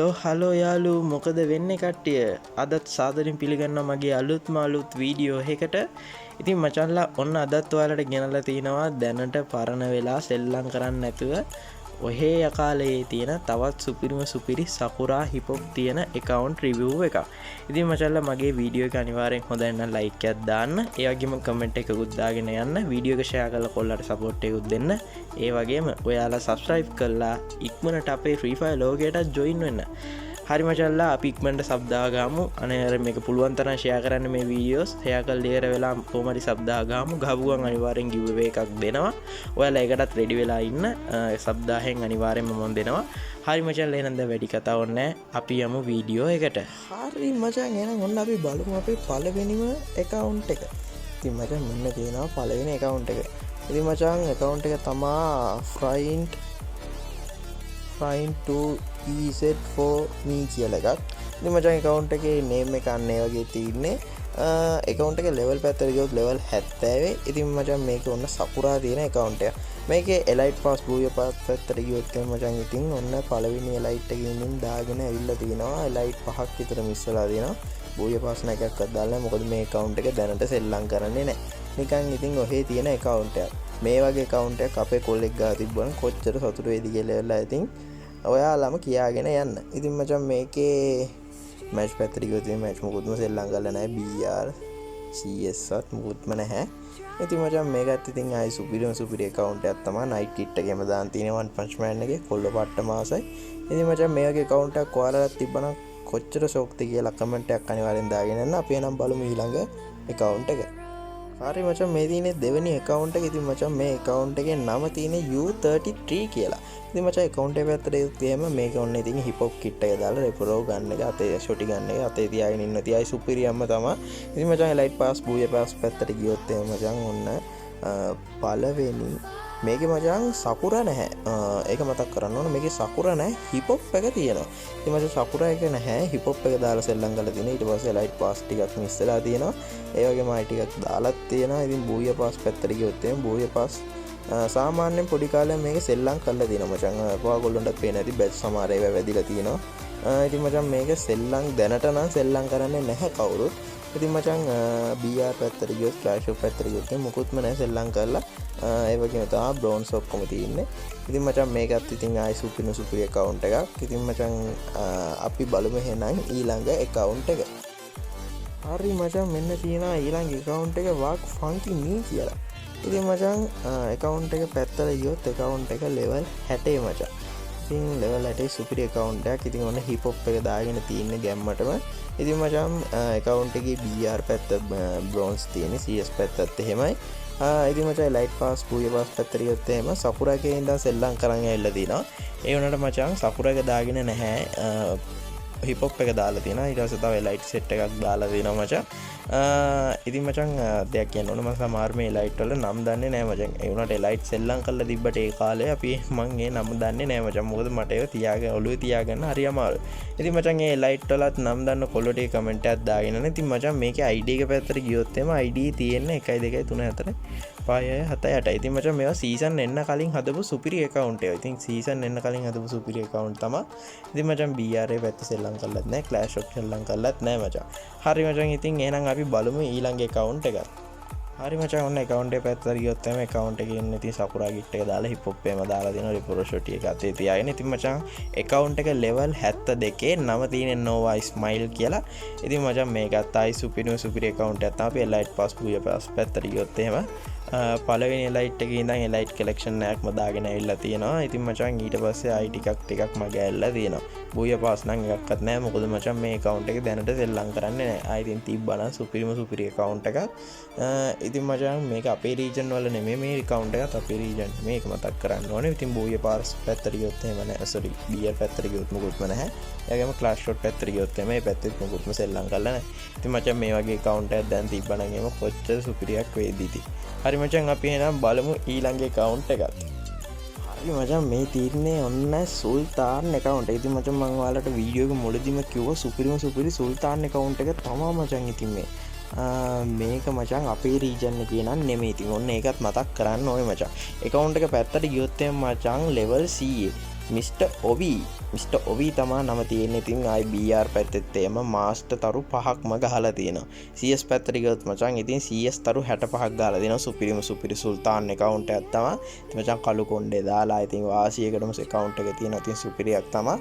Hello යාලු, මොකද වෙන්නේ කට්ටිය? අදත් සාදරෙන් පිළිගන්නවා මගේ අලුත්ම අලුත් වීඩියෝ එකකට. ඉතින් මචංලා, ඔන්න අදත් ඔයාලට ගෙනල්ලා තිනවා දැනට පරණ වෙලා සෙල්ලම් කරන්න නැතුව ඔහේ අකාලයේ තියෙන තවත් සුපිරිම සුපිරි සකුරා හිපොප් තියෙන එකවුන්ට් රිවිව් එකක්. ඉතින් මචංලා, මගේ වීඩියෝ එක අනිවාර්යෙන් හොඳයි නම් ලයික් එකක් දාන්න. ඒ වගේම කමෙන්ට් එකකුත් දාගෙන යන්න. වීඩියෝ එක ෂෙයා කරලා කොල්ලට සපෝට් එකකුත් දෙන්න. ඒ වගේම ඔයාලා සබ්ස්ක්‍රයිබ් කරලා ඉක්මනට අපේ ෆ්‍රී ෆයර් ලෝකයටත් ජොයින් වෙන්න. හරි මචල්ලා, අපි ඉක්මනට සබ් දාගමු. අනේ අර මේක පුළුවන් තරම් ෂෙයා කරන්න. මේ වීඩියෝස් ෂෙයා කරලා ඉවර වෙලා කොහොම හරි සබ් දාගමු. ගහපු ගමන් අනිවාර්යෙන් ගිව් අවේ එකක් දෙනවා. ඔයාලා ඒකටත් රෙඩි වෙලා ඉන්න. සබ් 1000න් අනිවාර්යෙන්ම මම දෙනවා. හරි මචල්ලා, එහෙනම් දැන් වැඩි කතාවක් නැහැ. අපි යමු වීඩියෝ එකට. හරි මචං, එහෙනම් ඔන්න අපි බලමු අපේ පළවෙනිම ඇකවුන්ට් එක. ඉතින් මචං, මෙන්න තියෙනවා පළවෙනි ඇකවුන්ට් එක. ඉතින් මචං, ඇකවුන්ට් එක තමා ෆ්‍රයින්ට් ෆ්‍රයින් 2 EZ4 me කියලා එකක්. ඉතින් මචං, ඇකවුන්ට් එකේ නේම් එක අන්න ඒ වගේ තියෙන්නේ. ඇකවුන්ට් එක ලෙවල් පැත්තට ගියොත් ලෙවල් 70. ඉතින් මචං, මේක ඔන්න සකුරා තියෙන ඇකවුන්ට් එක. මේකේ එලයිට් පාස්, බූයා පාස් පැත්තට ගියොත් එහෙනම් මචං, ඉතින් ඔන්න පළවෙනි එලයිට් එකේ ඉඳන් දාගෙන ඇවිල්ලා තිනවා. එලයිට් පහක් විතර මිස් වෙලා තියෙනවා. බූයා පාස් නෑ එකක්වත් දාලා නැහැ. මොකද මේ ඇකවුන්ට් එක දැනට සෙල්ලම් කරන්නේ නැහැ. නිකන් ඉතින් ඔහේ තියෙන ඇකවුන්ට් එකක්. මේ වගේ ඇකවුන්ට් එකක් අපේ කොල්ලෙක් ගාව තිබ්බනම් කොච්චර සතුටු වෙයිද කියලා වෙලා ඉතින් ඔයාලම කියාගෙන යන්න. ඉතින් මචං, මේකේ මැච් පැත්තට ගියොත් ඉතින් මැච් මොකුත්ම සෙල්ලම් කරලා නැහැ. BR CS වත් මොකුත්ම නැහැ. ඉතින් මචං, මේකත් ඉතින් ආයි සුපිරිම සුපිරි ඇකවුන්ට් එකක් තමයි. නයිට් කිට් එකේම දාන් තියෙන වන් පන්ච් මෑන් එකේ කොල්ල පට්ටම ආසයි. ඉතින් මචං, මේ වගේ ඇකවුන්ට් එකක් ඔයාලටත් තිබ්බනම් කොච්චර ෂෝක්ද කියලා කමෙන්ට් එකක් අනිවාර්යෙන් දාගෙන යන්න. අපි එහෙනම් බලමු ඊළඟ ඇකවුන්ට් එක. හරි මචං, මේ තියෙන්නේ දෙවෙනි ඇකවුන්ට් එක. ඉතින් මචං, මේ ඇකවුන්ට් එකේ නම තියෙන්නේ U33 කියලා. ඉතින් මචං, ඇකවුන්ට් එක පැත්තට ගියොත් එහෙම මේක ඔන්න ඉතින් හිප් හොප් කිට් එක දාලා රෙපරෝ ගන්න එක අතේ, ෂොටි ගන්න එක අතේ තියාගෙන ඉන්න තියයි සුපිරියම්ම තමයි. ඉතින් මචං, එලයිට් පාස්, බූයා පාස් පැත්තට ගියොත් එහෙම මචං, ඔන්න පළවෙනි මේකේ මචං සකුරා නැහැ. ඒක මතක් කරන්න ඕන, මේකේ සකුරා නැහැ, හිප් හොප් එක තියෙනවා. ඉතින් මචං, සකුරා එක නැහැ, හිප් හොප් එක දාලා සෙල්ලම් කරලා තියෙනවා. ඊට පස්සේ ලයිට් පාස් ටිකක් මිස් වෙලා තියෙනවා. ඒ වගේම ආයි ටිකක් දාලත් තියෙනවා. ඉතින් බූයා පාස් පැත්තට ගියොත් එහෙම බූයා පාස් සාමාන්‍යයෙන් පොඩි කාලේ මේක සෙල්ලම් කරලා තියෙනවා මචං. ඔයාගොල්ලන්ටත් පේන ඇති බැච් සමහර ඒවා වැදිලා තියෙනවා. ඉතින් මචං, මේක සෙල්ලම් දැනට නම් සෙල්ලම් කරන්නේ නැහැ කවුරුත්. ඉතින් මචං, BR පැත්තට ගියොත්, ක්ලෑෂ් ඔෆ් පැත්තට ගියොත් මුකුත්ම නැහැ සෙල්ලම් කරලා. ඒ වගේම තමයි බ්‍රෝන්ස් ඔක්කොම තියෙන්නේ. ඉතින් මචං, මේකත් ඉතින් ආයි සුපිරිම සුපිරි ඇකවුන්ට් එකක්. ඉතින් මචං, අපි බලමු එහෙනම් ඊළඟ ඇකවුන්ට් එක. හරි මචං, මෙන්න තියෙනවා ඊළඟ ඇකවුන්ට් එක, වාක් ෆන්කි මී කියලා. ඉතින් මචං, ඇකවුන්ට් එක පැත්තට ගියොත් ඇකවුන්ට් එක ලෙවල් 60 මචං. ඉතින් ලෙවල් 60 සුපිරි ඇකවුන්ට් එකක්. ඉතින් ඔන්න හිප් හොප් එක දාගෙන තියෙන්නේ ගැම්මටම. ඉතින් මචං, ඇකවුන්ට් එකේ BR පැත්ත බ්‍රොන්ස් තියෙන්නේ, CS පැත්තත් එහෙමයි. ඉතින් මචං, ලයිට් පාස්, බූයා පාස් පැත්තට ගියොත් එහෙම සකුරා එකේ ඉඳන් සෙල්ලම් කරන් ඇවිල්ලා තිනවා. ඒ වුණාට මචං, සකුරා එක දාගෙන නැහැ. හිප් හොප් එක දාලා තියෙනවා. ඊට පස්සේ තව ලයිට් සෙට් එකක් දාලා තියෙනවා මචං. ඉතින් මචං, දෙයක් කියන්න ඕන, මම සමහර මේ ලයිට් වල නම් දන්නේ නෑ මචං. ඒ වුණාට ඒ ලයිට් සෙල්ලම් කරලා තිබ්බට ඒ කාලේ අපි මං ඒ නම දන්නේ නෑ මචං. මොකද මට ඒව තියාගෙන ඔළුවේ තියාගන්න හරි අමාරුයි. ඉතින් මචං, ඒ ලයිට් වලත් නම් දන්න කොල්ලෝ ටික කමෙන්ට් එකක් දාගෙන යන්න. ඉතින් මචං, මේකේ ID එක පැත්තට ගියොත් එම ID තියෙන්නේ 1 2 3 4 5 6 7 8. ඉතින් මචං, මේවා සීසන් එන්න කලින් හදපු සුපිරි ඇකවුන්ට් ඒවා. ඉතින් සීසන් එන්න කලින් හදපු සුපිරි ඇකවුන්ට් තමයි. ඉතින් මචං, BR පැත්ත සෙල්ලම් කරලත් නෑ, ක්ලෑෂ් ඔෆ් සෙල්ලම් කරලත් නෑ මචං. හරි මචං, ඉතින් එහෙනම් අපි බලමු ඊළඟ ඇකවුන්ට් එක. හරි මචං, ඔන්න ඇකවුන්ට් එක පැත්තට ගියොත් එම ඇකවුන්ට් එකේ ඉන්න ඉතින් සකුරා කිට් එක දාලා හිප් හොප් එකම දාලා දෙනවා, රිපොරෝ ෂොටි එක අතේ තියාගෙන. ඉතින් මචං, ඇකවුන්ට් එක ලෙවල් 72 නම තියෙන්නේ නෝවා ස්මයිල් කියලා. ඉතින් මචං, මේකත් ආයි සුපිරිම සුපිරි ඇකවුන්ට් එකක් තමයි. අපි එලයිට් පාස්, බූයා පාස් පැත්තට ගියොත් එහෙම පළවෙනි එලයිට් එකේ ඉඳන් එලයිට් කලෙක්ෂන් එකක්ම දාගෙන ඇවිල්ලා තියෙනවා. ඉතින් මචං, ඊට පස්සේ ආයි ටිකක් ටිකක් මග ඇවිල්ලා තියෙනවා. බූයා පාස් නම් එකක්වත් නෑ. මොකද මචං, මේ ඇකවුන්ට් එක දැනට සෙල්ලම් කරන්නේ නෑ. ආයි ඉතින් තිබ්බනම් සුපිරිම සුපිරි ඇකවුන්ට් එකක්. ඉතින් මචං, මේක අපේ රීජන් වල නෙමෙයි, මේ ඇකවුන්ට් එකත් අපේ රීජන් මේක මතක් කරන්න ඕනේ. ඉතින් බූයා පාස් පැත්තට ගියොත් එහෙම නෑ, සෝරි, BR පැත්තට ගියොත් මොකුත්ම නැහැ. ඒ වගේම ක්ලාෂ් ෂොට් පැත්තට ගියොත් එහෙම මේ පැත්තෙත් මොකුත්ම සෙල්ලම් කරලා නැහැ. ඉතින් මචං, මේ වගේ ඇකවුන්ට් එකක් දැන් තිබ්බනම් එහෙම කොච්චර සුපිරියක් වේද ඉතින්. හරි මචං, අපි එහෙනම් බලමු ඊළඟ ඇකවුන්ට් එකත්. හරි මචං, මේ තියෙන්නේ ඔන්න සුල්තාන් ඇකවුන්ට් එක. ඉතින් මචං, මං ඔයාලට වීඩියෝ එක මුලදිම කිව්වා සුපිරිම සුපිරි සුල්තාන් ඇකවුන්ට් එක තමා මචං. ඉතින් මේ මේක මචං අපේ රීජන් එකේ නම් නෙමෙයි. ඉතින් ඔන්න ඒකත් මතක් කරන්න ඕනේ මචං. ඇකවුන්ට් එක පැත්තට ගියොත් එහෙම මචං, ලෙවල් 100 මිස්ටර් ඔබි. මිස්ටර් ඔවි තමා නම තියෙන්නේ. ඉතින් ආයි BR පැත්තෙත් එහෙම මාස්ටර් තරු පහක්ම ගහලා තියෙනවා. CS පැත්තට ගියොත් මචං ඉතින් CS තරු 65ක් ගහලා තියෙනවා. සුපිරිම සුපිරි සුල්තාන් ඇකවුන්ට් එකක් තමා. ඉතින් මචං කළු කොණ්ඩේ දාලා ඉතින් වාසියකටම ඇකවුන්ට් එක තියෙනවා. ඉතින් සුපිරියක් තමා.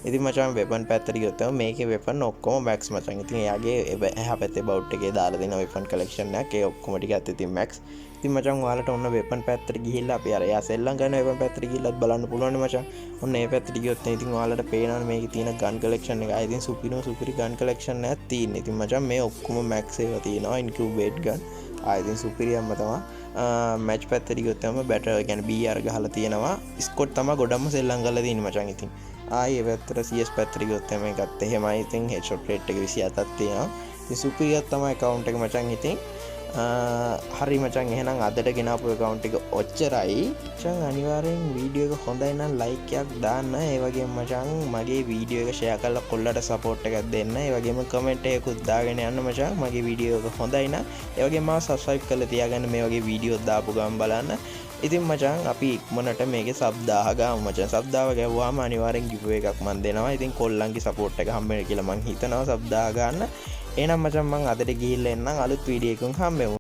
ඉතින් මචං වෙපන් පැත්තට ගියොත් එහෙම මේකේ වෙපන් ඔක්කොම මැක්ස් මචං. ඉතින් එයාගේ එහා පැත්තේ බවුට් එකේ දාලා තියෙන වෙපන් කලෙක්ෂන් එකක්. ඒ ඔක්කොම ටිකත් ඉතින් මැක්ස්. ඉතින් මචං ඔයාලට ඔන්න වෙපන් පැත්තට ගිහිල්ලා අපි අර එයා සෙල්ලම් කරන වෙපන් පැත්තට ගිහිල්ලත් බලන්න පුළුවන් මචං. ඔන්න ඒ පැත්තට ගියොත් ඉතින් ඔයාලට පේනවනේ මේකේ තියෙන ගන් කලෙක්ෂන් එක. ඉතින් සුපිරිම සුපිරි ගන් කලෙක්ෂන් එකක් තියෙන්නේ. ඉතින් මචං මේ ඔක්කොම මැක්ස් ඒවා තියෙනවා, ඉන්කියුබේට් ගන්. ඉතින් සුපිරියම්ම තමා. මැච් පැත්තට ගියොත් එම බැටර් කියන්නේ BR ගහලා තියෙනවා. ස්කොට් තමා ගොඩක්ම සෙල්ලම් කරලා තියෙන්නේ මචං. ඉතින් ආයේ ඒ පැත්තට CS පැත්තට ගියොත් එම ඒකත් එහෙමයි. ඉතින් හෙඩ්ෂොට් රේට් එක 27ක් තියෙනවා. ඉතින් සුපිරියක් තමයි ඇකවුන්ට් එක මචං. ඉතින් හරි මචං, එහෙනම් අදට ගෙනාපු ඇකවුන්ට් එක ඔච්චරයි මචං. අනිවාර්යෙන් වීඩියෝ එක හොඳයි නම් ලයික් එකක් දාන්න. ඒ වගේම මචං මගේ වීඩියෝ එක ෂෙයා කරලා කොල්ලට සපෝට් එකක් දෙන්න. ඒ වගේම කමෙන්ට් එකකුත් දාගෙන යන්න මචං මගේ වීඩියෝ එක හොඳයි නම්. ඒ වගේම මාව සබ්ස්ක්‍රයිබ් කරලා තියාගන්න මේ වගේ වීඩියෝ දාපු ගමන් බලන්න. ඉතින් මචං අපි ඉක්මනට මේකේ සබ් 1000 ගාමු මචං. සබ් 1000 ගැව්වාම අනිවාර්යෙන් ගිව් එකක් මං දෙනවා. ඉතින් කොල්ලන්ගේ සපෝට් එක හම්බ වෙන කියලා මං හිතනවා සබ් 1000 ගන්න. එහෙනම් මචං මං අදට ගිහිල්ලා එන්නම්, අලුත් වීඩියෝ එකකින් හම්බෙමු.